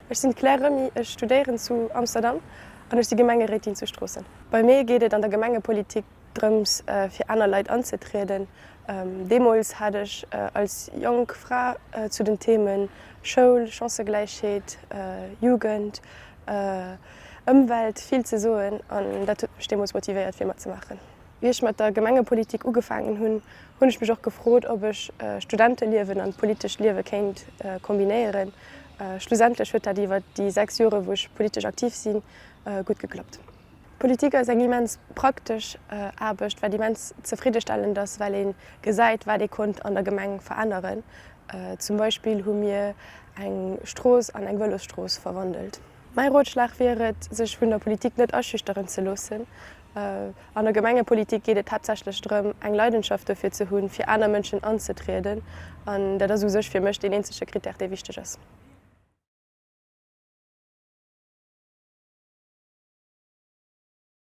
Ech sinn d'Claire Remy, ech studéieren zu Amsterdam an ech si Gemengeréitin zu Stroossen. Bei mir geet et an der Gemengepolitik drëms fir aner Leit anzetrieden. Deemools hat ech als jonk Fra zu den Themen Schoul, Chancëgläichheet, Jugend, Ëmwelt vill ze soen an dat huet mech deemools motivéiert fir matzemaachen. Wéi ech mat der Gemengepolitik ugefaangen hunn, hunn ech mech och gefrot, ob ech Studenteliewen an politescht Liewe kéint kombinéieren. Schlussendlech huet dat iwwer déi 6 Jore wou ech politesch aktiv sinn, gutt geklappt. Politik ass eng immens praktesch Aarbecht, wat immens zefriddestellend ass, well ee gesäit, wat ee konnt an der Gemeng veränneren. Zum Beispill hu mir eng Strooss an eng Vëlosstrooss verwandelt. Mäi Rotschlag wier et, sech vun der Politik net aschüchteren ze loossen. An der Gemengepolitik geet et haaptsächlech drëm, eng Leidenschaft dofir ze hunn, fir aner Mënschen anzetrieden. An dat ass u sech fir mech deen eenzege Critère, dee wichteg ass.